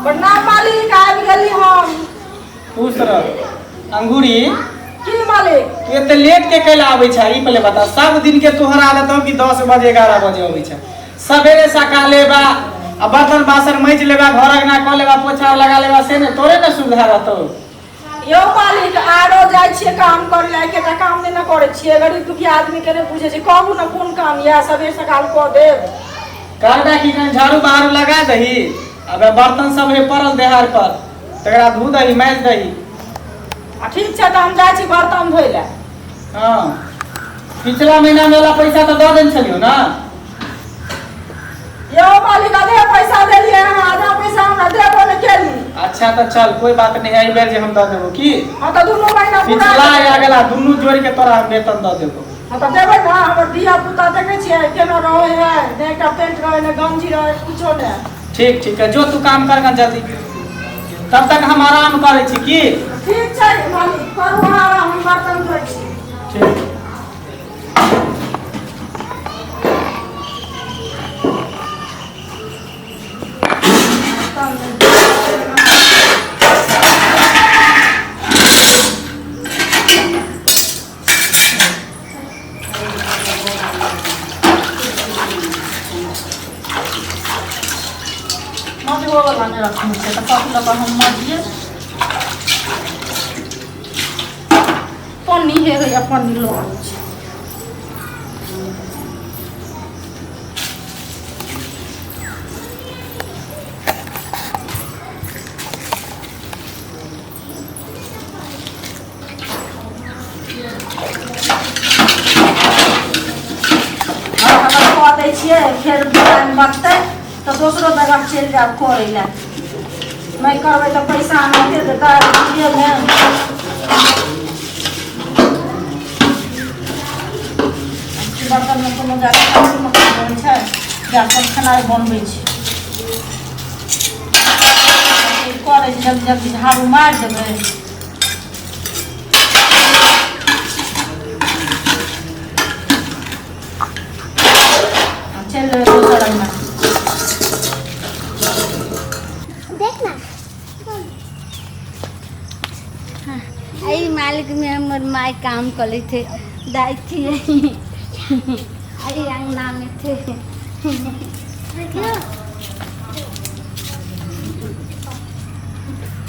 प्रणाम मालिक, आबि गेली हम। खुश रह अंगूरी। की मालिक? तू एते लेट के कैला आबै छै, ई पहिले बता। सब दिन के तोहर आदत हो कि 10 बजे 11 बजे अबै छै। सवेरे सकाले बा आ बर्तन बासन मैज लेबा, घर अंगना कऽ लेबा, पोछा लगा लेबा, से ने तोरे ने सुविधा रहतौ। यौ मालिक, आरो जाइ छियै काम करे लए, एकेटा काम नहि ने करै छियै। गरीब दुखिया आदमी के नहि बुझै छै। कहू ने कोन काम यऽ, सबेर सकाल कऽ देब। करबे की, कहीं झाड़ू बहारू लगा दही, अबे बर्तन सब हे पड़ल देहार पर, तकरा धो दही, माजि दही। आ ठीक छै, तऽ हम जाइ छी बर्तन धोइ लए। हँ, पिछला महीना में वाला पैसा तऽ दऽ देने छलियौ ने? यौ मालिक, आधे पैसा देलियै अहाँ, आधा पैसा हमरा देबो नहि केली। अच्छा तऽ चल, कोई बात नहीं है, एहि बेर जे हम दऽ देबो की। हँ, तऽ दुनू महीना पूरा। पिछला आ अगला दुनू जोड़ के तोरा हम वेतन दऽ देबो। हँ, तऽ देबै ने। हमर धिया पुता देखै छियै केना रहै है, नहि एकटा पेंट रहै, नहि गंजी रहै, कुछो नहि। ठीक ठीक है, जो तू काम कर जल्दी, तब तक हम आराम करै छी की। ठीक छै मालिक, करू अहाँ आराम, हम बर्तन धोइ छी। ठीक। मजबो वला नहि रखने छै तऽ कथी लऽ कऽ हम मजिए। पन्नी हे होइए, पन्नी लऽ आबै छी। अगर कऽ दै छियै, फेर टाइम बचतै तऽ दोसरो जगह चलि जायब करै लए। नहि करबै तऽ पैसा नहि देतै ने। बर्तनमे कोनो जादा रहै छै, गैस पर खेनाइ बनबै छी, करै छी। जल्दी जल्दी झाड़ू मारि देबै। चलि जेबै दोसर अंगना। देख ना। एहि मालिक में हमर माय काम करे थे, दाई थी एहि अंगना में थे।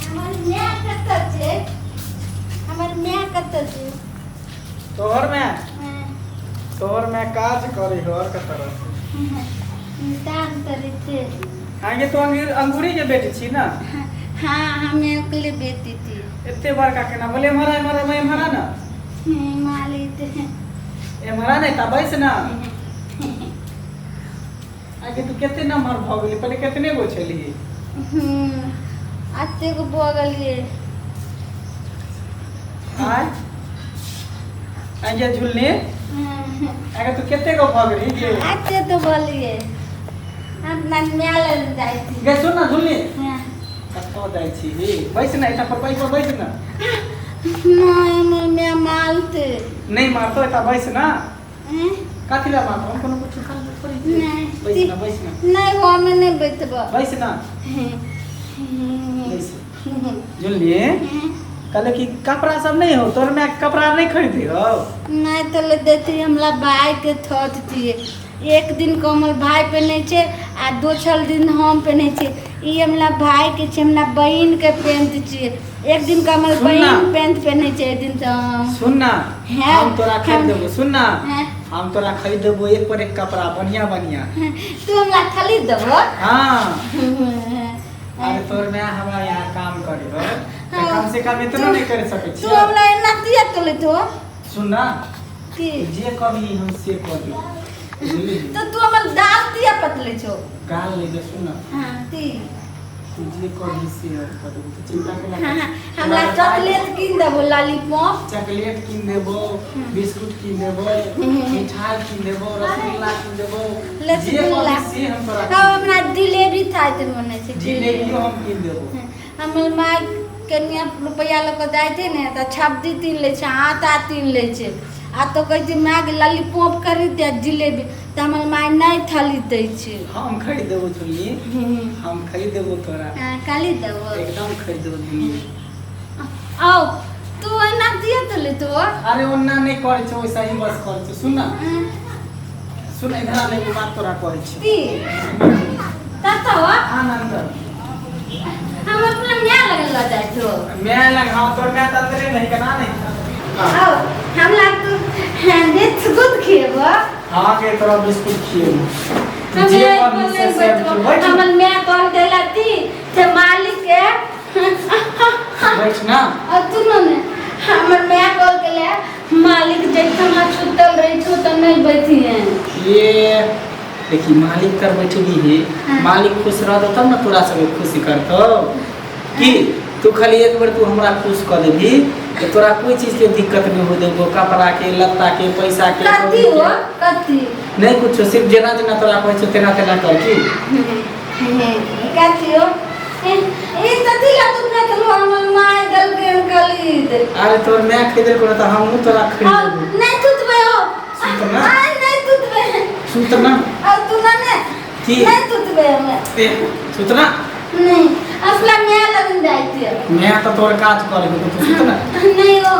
हमर माय कतऽ छै? हमर माय कतऽ छै? तोहर में? हाँ। तोहर में काज करे हो, और कतऽ रहतै? काम करे थे। आगे तो अंगूरी के बेटी छी ना? हाँ, हम अकेले बेटी थी। एते बड़का केना बोले? एम्हर आ, एम्हर आ, एम्हर आ ना। मालिक। एम्हर आ नहि तऽ बैस ना। आगे तू कते नम्बर भऽ गेली? पहिले कतने गो छलिही? अते गो भऽ गेलियै। आय आगे झुलनी, आगे तू कते गो भऽ गेली गे? अते तो बोलिए, हम नन्या लग जाइ छी। गे सुन ना झुलनी। हाँ। कतऽ जाइ छी हे? बैस ना एतऽ पर, पर बैस ना। नहि, हमर माय मारतै। नहि मारतो, एतऽ बैस ना। हैं? कथी लए मारतो? हम कोनो कुछ करबो थोड़ी छियै। नहि। बैस ना, बैस ना। नहि, हम नहि बैठबो। बैस ना, बैस झुलनी। कहले कि कपड़ा सब नहीं हो तोर में? कपड़ा नहीं खरीदी हो? नहि तो ले देती। हमरा भाई के थोत थिए, एक दिन कमल भाई पहने छै आ दोसर दिन हम पहने छियै। ई हमरा भाई के छै, हमरा बहिन के पेंट छियै। एक दिन कमल सुन ना। बहिन पेंट पहने छै, एक दिन तऽ हम। सुन ना। हैं? हम तोरा खरीद देबो, सुन ना। हैं? हम तोरा खरीद देबो एक पर एक कपड़ा, बढ़िया बढ़िया। तू हमरा खरीद देबो? हाँ। अरे तोर में हमरा यहाँ काम करे हो तऽ कम से कम इतना नहीं कर सकै तू छियै? हमरा एना किया तोले तो? सुन ना। की? जे कभी हम से कह दी, बुझली? तो तू हमर दाल किया पतले छो? गाल ले के सुन ना। हाँ, की? तू जे कभी से हम कह देबो, तू चिंता के हाँ हाँ, हमरा चॉकलेट कीन देबो, लॉलीपॉप। चॉकलेट कीन देबो, बिस्कुट कीन देबो, मिठाई कीन देबो, रसगुल्ला कीन देबो, जे रसगुल्ला। कभी से हम तोरा तब हमरा जिलेबी खाइके मन छै। जिलेबियो हम कीन देबो। हमर माय कनिया रुपैआ लऽ कऽ जाइ छै ने तऽ छब्जी तीन लै छै, आटा तीन लै छै। आ तो कहै छै माय के लॉलीपॉप खरीद दे जिलेबी, तऽ हमर माय नहि खरीद दै छै। हम खरीद देबो झुल्ली, हम खरीद देबो तोरा। हाँ, खरीद देबो। एकदम खरीद देबो झुल्ली। आओ तू एना दिया तो ले तो। अरे ओना नहि करै छै, वैसा ही बस करै छै। सुन ना, सुन इधर आ, एगो बात तोरा कहै छी। की ततो? आनंद। हम अपना माय लग लऽ जाइ छौ। मैं लग, हाँ, तोर मैं त अंदरे नहीं कना नहीं। आओ हमरा तू बिस्कुट खिएबो। हाँ के तोरा बिस्कुट खिएबो। हम जे एक कहबी से बोले से बैठबो। बैठ। हमर माय कह देला ती से मालिक के बैठ ना। और तू ने हमर माय कह गेले मालिक जैठमा छुतल रही छो त नहीं बैठी है। ये देखी मालिक कर बैठबी है। हाँ। मालिक खुश रहतो तब ना तोरा सबके खुशी करतो। की तू खाली एक बेर तू हमरा खुश कर देबी तो तोरा कोई चीज के दिक्कत नहीं हो देबो, कपड़ा के, लत्ता के, पैसा के। कथी हो कथी? नहीं कुछ, सिर्फ जेना जेना तोरा कहै छौ तेना तेना कर। की कथी हो ई कथी ला तू ना तू हमर माय दल के खरीद? अरे तोर मैं खरीद को तो हमहूँ तोरा खरीद देबो। नहीं तुतबे हो। सुत ना। आ नहीं तुतबे। सुत ना। और तू ना ने की? नहीं तुतबे हमें। ए, सुत ना। नहीं असला मैं लगन जाती है। मैं तो तोर काज कर देबो, तू सुत ना। नहीं हो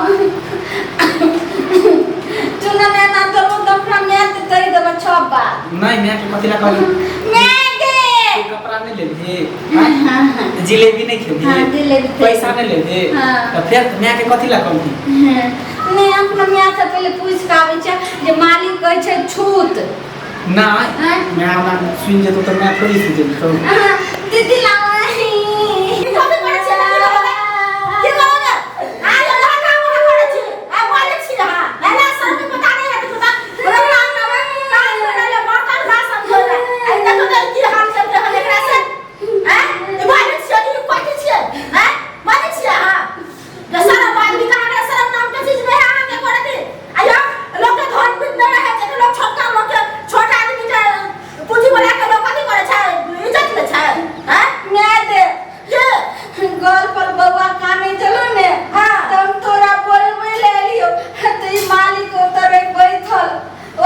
तू ना मैं ना तो तो मैं तो तरी देबो छह बार। नहीं मैं के कथी ला कहली? मैं के तू कपड़ा नहीं लेबही? हाँ, हाँ, हाँ। जिलेबी नहीं खेबही? हाँ, जिलेबी खेबही। पैसा नहीं लेबही? हाँ। तो फिर मैं के कथी ला कहली? नहीं अपना माय से पहले पूछ के आबै छै जे मालिक कहै छै छूत। नहीं हाँ? मैं हमरा सुन जेतो तो मैं थोड़ी सुन जेतो। हाँ, दीदी लाओ। की कथी करै छियै? की करबै? आ लड़ा काम हम करै छी। आ मालिक छी अहाँ। एना शर्म के पता नहि है तऽ बड़ा काम करबै। काज करै ले बर्तन बासन धोइ ले। आ देखो तऽ की हाल चल रहल एकरा से। हैं? ई मालिक छियै कि कथी छियै? हैं? मालिक छियै अहाँ? जे शरम आदमी के अहाँके शरम नाम के चीज नहि है अहाँके करैत। आ यौ लोक के धन बीत नहि रहै छै, लोक छोटका लोक के छोट आदमी के पूंजी बना के लोक कथी करै छै? इज्जत लै छै। हैं? माय दे के? गोल पर बौआ काने चलो ने। हाँ। तऽ हम तोरा बोलबै ले एलियो तऽ ई मालिक ओतरे बैठल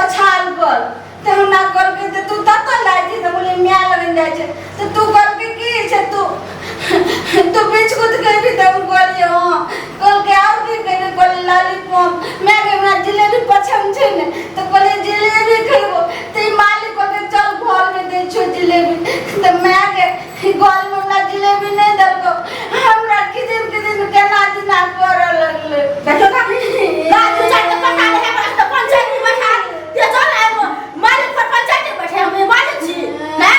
ओछाल पर, तऽ हमरा कहलकै जे तू कतऽ जाइ छी? तऽ बोललियै माय लगन जाइ छै। तऽ तू कहलकै की छै तू तू बिस्कुट खेबही? तऽ हम कहलियै हँ। कहलकै आओर की खेबही? कहलियै लॉलीपॉप। माय के हमरा जिलेबी पसन्द छै ने, तऽ कहलियै जिलेबी खेबो। तऽ ई मालिक कहलकै चल घरमे दै छियौ जिलेबी। तऽ माय के घरमे हमरा जिलेबी नहि देलकौ, हमरा किदिन किदिन केना जेना करऽ लगलै। देखियौ तऽ रात दू चारि के पता नहि है हमरा तऽ पंचायत में बैठा दे। चल आब मालिक पर पंचायत में बैठे, हम मालिक छी ने।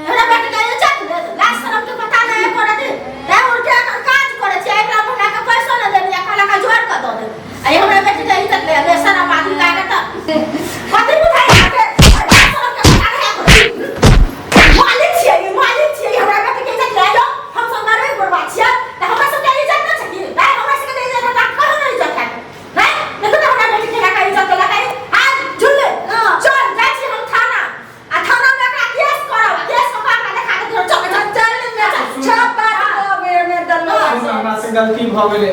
हमरा बेटी के इज्जत दे लाज शरम के पता नहीं है करत ने। उल्टे एकर काज करै छी, एकरा हमरा के पैसो नहि देली आ कहलक जोड़ के दऽ देब। आ हमरा बेटी के इज्जत ले ले शरम आदमी का तऽ कथी बुझाइ अहाँके? लाज शरम के पता नहीं है करत। मालिक छियै, ई मालिक छियै, हमरा बेटी के इज्जत ले आइयो। हम सब मरबे बुढ़बा छियै तऽ हमरा सबके इज्जत नहि छै की? नहि हमरा सबके इज्जत है तऽ कहो नहि इज्जत है। नहि देखो तऽ हमरा बेटी के लगा इज्जत लगा। आ झुल्ले चल जाइ छी हम थाना, आ थाना में एकरा केस करब, केस कऽ के एकरा देखा के चल चल चल माय, छह बार कहबै हमे दलो। सुन, हमरा से गलती भऽ गेलै,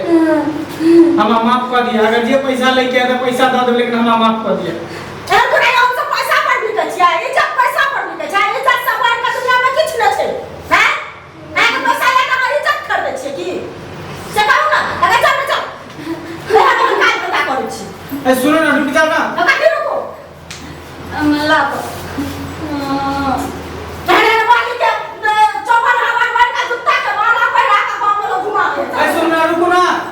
हमरा माफ कऽ दिअ। अगर जे पैसा लैके है तऽ पैसा दऽ देब, लेकिन हमरा माफ कऽ दिअ।